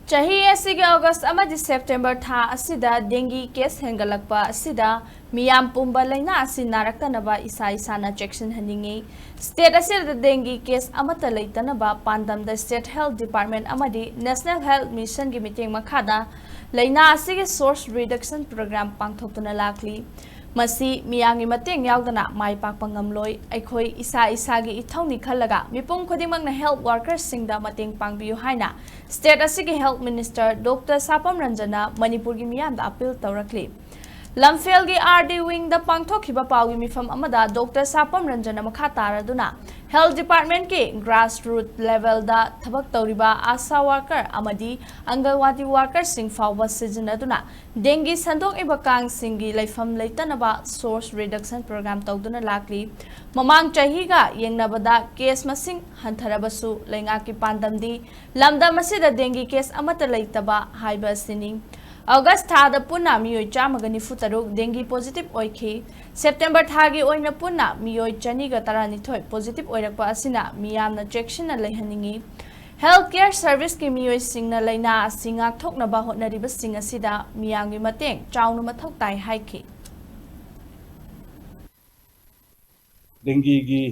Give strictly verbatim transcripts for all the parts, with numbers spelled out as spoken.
ꯆꯍꯤ ꯑꯁꯤꯒꯤ ꯑꯣꯒꯁ ꯑꯃꯗꯤ ꯁꯦꯞꯇꯦꯝꯕꯔ ꯊꯥ ꯑꯁꯤꯗ dengue case ꯍꯦꯟꯒꯠꯂꯛꯄ ꯑꯁꯤꯗ ꯃꯤꯌꯥꯝ ꯄꯨꯝꯕ ꯂꯥꯏꯅꯥ ꯑꯁꯤ ꯅꯥꯔꯛꯇꯅꯕ ꯏꯁꯥ ꯏꯁꯥꯅ ꯆꯦꯛꯁꯤꯟꯍꯟꯅꯤꯡꯏ꯫ State ꯑꯁꯤꯗ dengue case ꯑꯃꯠꯇ ꯂꯩꯇꯅꯕ ꯄꯥꯟꯗꯝꯗ State Health Department ꯑꯃꯗꯤ National Health Missionꯒꯤ ꯃꯤꯠꯌꯦꯡ ꯃꯈꯥꯗ ꯂꯥꯏꯅꯥ ꯑꯁꯤꯒꯤ source reduction program ꯄꯥꯡꯊꯣꯛꯇꯨꯅ ꯂꯥꯛꯂꯤ꯫ ꯃꯁꯤ ꯃꯤꯌꯥꯝꯒꯤ ꯃꯇꯦꯡ ꯌꯥꯎꯗꯅ ꯃꯥꯏ ꯄꯥꯛꯄ ꯉꯝꯂꯣꯏ꯫ ꯑꯩꯈꯣꯏ ꯏꯁꯥ ꯏꯁꯥꯒꯤ ꯏꯊꯧꯅꯤ ꯈꯜꯂꯒ ꯃꯤꯄꯨꯝ ꯈꯨꯗꯤꯡꯃꯛꯅ health workersꯁꯤꯡꯗ ꯃꯇꯦꯡ ꯄꯥꯡꯕꯤꯌꯨ ꯍꯥꯏꯅ State ꯑꯁꯤꯒꯤ Health Minister Doctor ꯁꯥꯄꯝ ꯔꯟꯖꯟꯅ ꯃꯅꯤꯄꯨꯔꯒꯤ ꯃꯤꯌꯥꯝꯗ appeal ꯇꯧꯔꯛꯂꯤ꯫ ꯂꯝꯐꯦꯜꯒꯤ R D wingꯗ ꯄꯥꯡꯊꯣꯛꯈꯤꯕ ꯄꯥꯎꯒꯤ ꯃꯤꯐꯝ ꯑꯃꯗ Doctor ꯁꯥꯄꯝ ꯔꯟꯖꯟꯅ ꯃꯈꯥ ꯇꯥꯔꯗꯨꯅ Health Departmentꯀꯤ grassroot levelꯗ ꯊꯕꯛ ꯇꯧꯔꯤꯕ ASHA worker ꯑꯃꯗꯤ ꯑꯪꯒꯟꯋꯥꯗꯤ workerꯁꯤꯡ ꯐꯥꯎꯕ ꯁꯤꯖꯤꯟꯅꯗꯨꯅ dengue ꯁꯟꯗꯣꯛꯂꯤꯕ ꯀꯥꯡꯁꯤꯡꯒꯤ ꯂꯩꯐꯝ ꯂꯩꯇꯅꯕ source reduction program ꯇꯧꯗꯨꯅ ꯂꯥꯛꯂꯤ꯫ ꯃꯃꯥꯡ ꯆꯍꯤꯒ ꯌꯦꯡꯅꯕꯗ case ꯃꯁꯤꯡ ꯍꯟꯊꯔꯕꯁꯨ ꯂꯩꯉꯥꯛꯀꯤ ꯄꯥꯟꯗꯝꯗꯤ ꯂꯝꯗꯝ ꯑꯁꯤꯗ dengue case ꯑꯃꯠꯇ ꯂꯩꯇꯕ ꯍꯥꯏꯕ ꯑꯁꯤꯅꯤ꯫ ꯑꯣꯒꯁ ꯊꯥꯗ ꯄꯨꯟꯅ ꯃꯤꯑꯣꯏ ꯆꯥꯝꯃꯒ ꯅꯤꯐꯨ ꯇꯔꯨꯛ dengue positive ꯑꯣꯏꯈꯤ꯫ ꯁꯦꯞꯇꯦꯝꯕꯔ ꯊꯥꯒꯤ ꯑꯣꯏꯅ ꯄꯨꯟꯅ ꯃꯤꯑꯣꯏ ꯆꯅꯤꯒ ꯇꯔꯥꯅꯤꯊꯣꯏ positive ꯑꯣꯏꯔꯛꯄ ꯑꯁꯤꯅ ꯃꯤꯌꯥꯝꯅ ꯆꯦꯛꯁꯤꯟꯅ ꯂꯩꯍꯟꯅꯤꯡꯏ꯫ Health care serviceꯀꯤ ꯃꯤꯑꯣꯏꯁꯤꯡꯅ ꯂꯥꯏꯅꯥ ꯑꯁꯤ ꯉꯥꯛꯊꯣꯛꯅꯕ ꯍꯣꯠꯅꯔꯤꯕꯁꯤꯡ ꯑꯁꯤꯗ ꯃꯤꯌꯥꯝꯒꯤ ꯃꯇꯦꯡ ꯆꯥꯎꯅ ꯃꯊꯧ ꯇꯥꯏ ꯍꯥꯏꯈꯤ꯫ Dengueꯒꯤ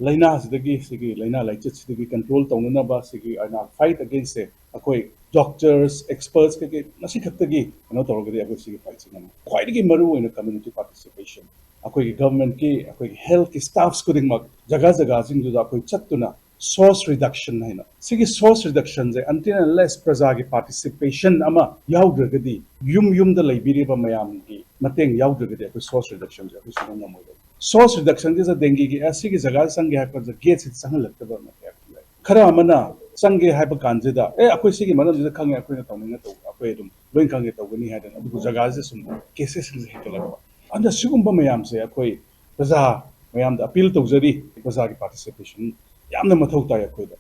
ꯂꯥꯏꯅꯥꯁꯤꯗꯒꯤ, ꯁꯤꯒꯤ ꯂꯥꯏꯅꯥ ꯂꯥꯏꯆꯠꯁꯤꯗꯒꯤ control ꯇꯧꯅꯅꯕ, ꯁꯤꯒꯤ ꯑꯩꯅ fight againstꯁꯦ ꯑꯩꯈꯣꯏ doctors, experts ꯀꯩꯀꯩ ꯃꯁꯤ ꯈꯛꯇꯒꯤ ꯀꯩꯅꯣ ꯇꯧꯔꯒꯗꯤ ꯑꯩꯈꯣꯏ ꯁꯤꯒꯤ fightꯁꯦ ꯉꯝꯃꯣꯏ꯫ ꯈ꯭ꯋꯥꯏꯗꯒꯤ ꯃꯔꯨ ꯑꯣꯏꯅ community participation, ꯑꯩꯈꯣꯏꯒꯤ governmentꯀꯤ, ꯑꯩꯈꯣꯏꯒꯤ healthꯀꯤ staffs ꯈꯨꯗꯤꯡꯃꯛ ꯖꯒꯥ ꯖꯒꯥꯁꯤꯡꯗꯨꯗ ꯑꯩꯈꯣꯏ ꯆꯠꯇꯨꯅ source reduction ꯍꯥꯏꯅ, ꯁꯤꯒꯤ source reductionꯁꯦ until unless ꯄ꯭ꯔꯖꯥꯒꯤ participation ꯑꯃ ꯌꯥꯎꯗ꯭ꯔꯒꯗꯤ, ꯌꯨꯝ ꯌꯨꯝꯗ ꯂꯩꯕꯤꯔꯤꯕ ꯃꯌꯥꯝꯒꯤ ꯃꯇꯦꯡ ꯌꯥꯎꯗ꯭ꯔꯒꯗꯤ ꯑꯩꯈꯣꯏ source reductionꯁꯦ ꯑꯩꯈꯣꯏ ꯁꯨꯡꯉꯝ ꯉꯝꯃꯣꯏꯗꯕ꯫ Source reductionꯒꯤꯁꯦ dengueꯒꯤ ꯑꯦ ꯁꯤꯒꯤ ꯖꯒꯥꯗ ꯆꯪꯒꯦ ꯍꯥꯏꯕ ꯀꯥꯟꯗ gateꯁꯤꯗ ꯆꯪꯍꯜꯂꯛꯇꯕ ꯃꯌꯥꯝ ꯂꯩ꯫ ꯈꯔ ꯑꯃꯅ ꯆꯪꯒꯦ ꯍꯥꯏꯕ ꯀꯥꯟꯁꯤꯗ ꯑꯦ ꯑꯩꯈꯣꯏ ꯁꯤꯒꯤ ꯃꯔꯝꯁꯤꯗ ꯈꯪꯉꯦ, ꯑꯩꯈꯣꯏꯅ ꯇꯧꯅꯤꯡꯉ ꯇꯧ, ꯑꯩꯈꯣꯏ ꯑꯗꯨꯝ ꯂꯣꯏ ꯈꯪꯒꯦ ꯇꯧꯒꯅꯤ ꯍꯥꯏꯗꯅ, ꯑꯗꯨꯕꯨ ꯖꯒꯥꯁꯤꯗ ꯁꯨꯝ caseꯁꯤꯡꯁꯦ ꯍꯦꯟꯒꯠꯂꯛꯄ꯫ ꯑꯗ ꯁꯤꯒꯨꯝꯕ ꯃꯌꯥꯝꯁꯦ ꯑꯩꯈꯣꯏ ꯄ꯭ꯔꯖꯥ ꯃꯌꯥꯝꯗ appeal ꯇꯧꯖꯔꯤ, ꯄ꯭ꯔꯖꯥꯒꯤ participation ꯌꯥꯝꯅ ꯃꯊꯧ ꯇꯥꯏ ꯑꯩꯈꯣꯏꯗ꯫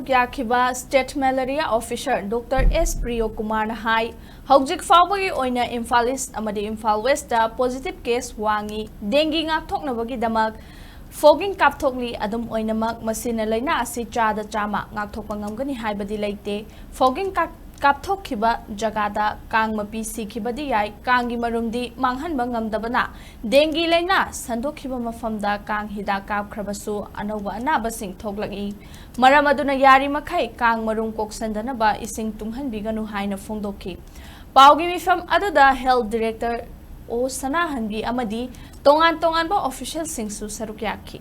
ꯌꯥꯈꯤꯕ State Malaria Officer Doctor S ꯄ꯭ꯔꯤꯌꯣ ꯀꯨꯃꯥꯔꯅ ꯍꯥꯏ, ꯍꯧꯖꯤꯛ ꯐꯥꯎꯕꯒꯤ ꯑꯣꯏꯅ ꯏꯝꯐꯥꯜ East ꯑꯃꯗꯤ ꯏꯝꯐꯥꯜ Westꯇ positive case ꯋꯥꯡꯉꯤ꯫ Dengue ꯉꯥꯛꯊꯣꯛꯅꯕꯒꯤꯗꯃꯛ Fogging ꯀꯥꯞꯊꯣꯛꯂꯤ꯫ ꯑꯗꯨꯝ ꯑꯣꯏꯅꯃꯛ, ꯃꯁꯤꯅ ꯂꯥꯏꯅꯥ ꯑꯁꯤ ꯆꯥꯗ ꯆꯥꯝꯃ ꯉꯥꯛꯊꯣꯛꯄ ꯉꯝꯒꯅꯤ ꯍꯥꯏꯕꯗꯤ ꯂꯩꯇꯦ꯫ Fogging ꯀꯥꯞ-, ꯀꯥꯞꯊꯣꯛꯈꯤꯕ ꯖꯒꯥꯗ ꯀꯥꯡ ꯃꯄꯤ ꯁꯤꯈꯤꯕꯗꯤ ꯌꯥꯏ, ꯀꯥꯡꯒꯤ ꯃꯔꯨꯝꯗꯤ ꯃꯥꯡꯍꯟꯕ ꯉꯝꯗꯕꯅ, dengue ꯂꯥꯏꯅꯥ ꯁꯟꯗꯣꯛꯈꯤꯕ ꯃꯐꯝꯗ ꯀꯥꯡ ꯍꯤꯗꯥꯛ ꯀꯥꯞꯈ꯭ꯔꯕꯁꯨ ꯑꯅꯧꯕ ꯑꯅꯥꯕꯁꯤꯡ ꯊꯣꯛꯂꯛꯏ꯫ ꯃꯔꯝ ꯑꯗꯨꯅ ꯌꯥꯔꯤꯃꯈꯩ ꯀꯥꯡ ꯃꯔꯨꯝ ꯀꯣꯛꯁꯟꯗꯅꯕ ꯏꯁꯤꯡ ꯇꯨꯡꯍꯟꯕꯤꯒꯅꯨ ꯍꯥꯏꯅ ꯐꯣꯡꯗꯣꯛꯈꯤ꯫ ꯄꯥꯎꯒꯤ ꯃꯤꯐꯝ ꯑꯗꯨꯗ health director ꯑꯣ ꯁꯅꯥꯍꯟꯕꯤ ꯑꯃꯗꯤ ꯇꯣꯉꯥꯟ ꯇꯣꯉꯥꯟꯕ officialꯁꯤꯡꯁꯨ ꯁꯔꯨꯛ ꯌꯥꯈꯤ꯫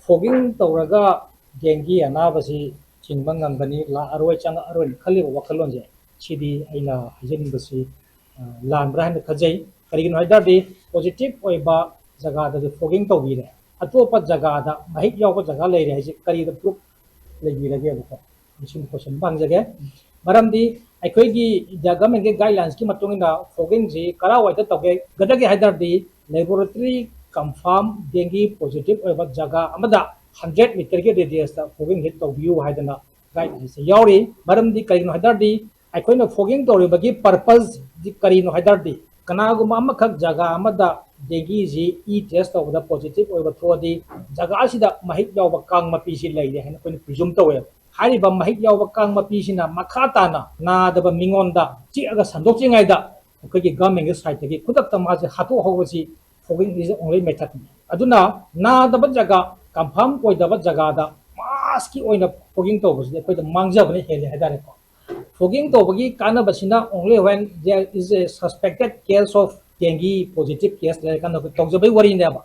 Fogging ꯇꯧꯔꯒ dengue ꯑꯅꯥꯕꯁꯤ ꯆꯤꯡꯕ ꯉꯝꯒꯅꯤ, ꯂꯥꯛꯑꯔꯣꯏ, ꯆꯪꯉꯛꯑꯔꯣꯏꯅ ꯈꯜꯂꯤꯕ ꯋꯥꯈꯜꯂꯣꯟꯁꯦ, ꯁꯤꯗꯤ ꯑꯩꯅ ꯍꯥꯏꯖꯅꯤꯡꯕꯁꯤ, ꯑ, ꯂꯥꯟꯕ꯭ꯔꯥ ꯍꯥꯏꯅ ꯈꯟꯖꯩ꯫ ꯀꯔꯤꯒꯤꯅꯣ ꯍꯥꯏ ꯇꯥꯔꯗꯤ, positive ꯑꯣꯏꯕ ꯖꯒꯥꯗꯗꯤ fogging ꯇꯧꯕꯤꯔꯦ, ꯑꯇꯣꯞꯄ ꯖꯒꯥꯗ ꯃꯍꯤꯛ ꯌꯥꯎꯕ ꯖꯒꯥ ꯂꯩꯔꯦ ꯍꯥꯏꯁꯦ ꯀꯔꯤꯗ proof ꯂꯩꯕꯤꯔꯒꯦꯕꯀꯣ? ꯃꯁꯤꯒꯤ question ꯑꯃ ꯍꯪꯖꯒꯦ꯫ ꯃꯔꯝꯗꯤ ꯑꯩꯈꯣꯏꯒꯤ India governmentꯀꯤ guidelinesꯀꯤ ꯃꯇꯨꯡ ꯏꯟꯅ foggingꯁꯤ ꯀꯔꯥꯏꯋꯥꯏꯗ ꯇꯧꯒꯦ, ꯒꯗꯒꯦ ꯍꯥꯏ ꯇꯥꯔꯗꯤ, laboratory confirm dengue positive ꯑꯣꯏꯕ ꯖꯒꯥ ꯑꯃꯗ hundred meterꯒꯤ radiusꯇ foggingꯁꯤ ꯇꯧꯕꯤꯌꯨ ꯍꯥꯏꯗꯅ guidelinesꯁꯦ ꯌꯥꯎꯔꯤ꯫ ꯃꯔꯝꯗꯤ ꯀꯔꯤꯒꯤꯅꯣ ꯍꯥꯏ ꯇꯥꯔꯗꯤ, ꯑꯩꯈꯣꯏꯅ fogging ꯇꯧꯔꯤꯕꯒꯤ purposeꯗꯤ ꯀꯔꯤꯅꯣ ꯍꯥꯏ ꯇꯥꯔꯗꯤ, ꯀꯅꯥꯒꯨꯝꯕ ꯑꯃꯈꯛ ꯖꯒꯥ ꯑꯃꯗ dengueꯁꯤ E test ꯇꯧꯕꯗ positive ꯑꯣꯏꯕ ꯊꯣꯛꯑꯗꯤ, ꯖꯒꯥ ꯑꯁꯤꯗ ꯃꯍꯤꯛ ꯌꯥꯎꯕ ꯀꯥꯡ ꯃꯄꯤꯁꯤ ꯂꯩꯔꯦ ꯍꯥꯏꯅ ꯑꯩꯈꯣꯏꯅ presume ꯇꯧꯋꯦꯕ꯫ ꯍꯥꯏꯔꯤꯕ ꯃꯍꯤꯛ ꯌꯥꯎꯕ ꯀꯥꯡ ꯃꯄꯤꯁꯤꯅ ꯃꯈꯥ ꯇꯥꯅ ꯅꯥꯗꯕ ꯃꯤꯉꯣꯟꯗ ꯆꯤꯛꯑꯒ ꯁꯟꯗꯣꯛꯇ꯭ꯔꯤꯉꯩꯗ ꯑꯩꯈꯣꯏꯒꯤ governmentꯀꯤ sideꯇꯒꯤ ꯈꯨꯗꯛꯇ ꯃꯥꯁꯦ ꯍꯥꯠꯇꯣꯛꯍꯧꯕꯁꯤ fogging is the only methodꯅꯤ꯫ ꯑꯗꯨꯅ ꯅꯥꯗꯕ ꯖꯒꯥ, confirm ꯑꯣꯏꯗꯕ ꯖꯒꯥꯗ massꯀꯤ ꯑꯣꯏꯅ fogging ꯇꯧꯕꯁꯤꯗꯤ ꯑꯩꯈꯣꯏꯗ ꯃꯥꯡꯖꯕꯅ ꯍꯦꯜꯂꯦ ꯍꯥꯏꯇꯥꯔꯦꯀꯣ꯫ Fogging ꯇꯧꯕꯒꯤ ꯀꯥꯟꯅꯕꯁꯤꯅ only when there is a suspected case of dengue positive case ꯂꯩꯔꯀꯥꯟꯗ ꯑꯩꯈꯣꯏ ꯇꯧꯖꯕꯩ ꯋꯥꯔꯤꯅꯦꯕ꯫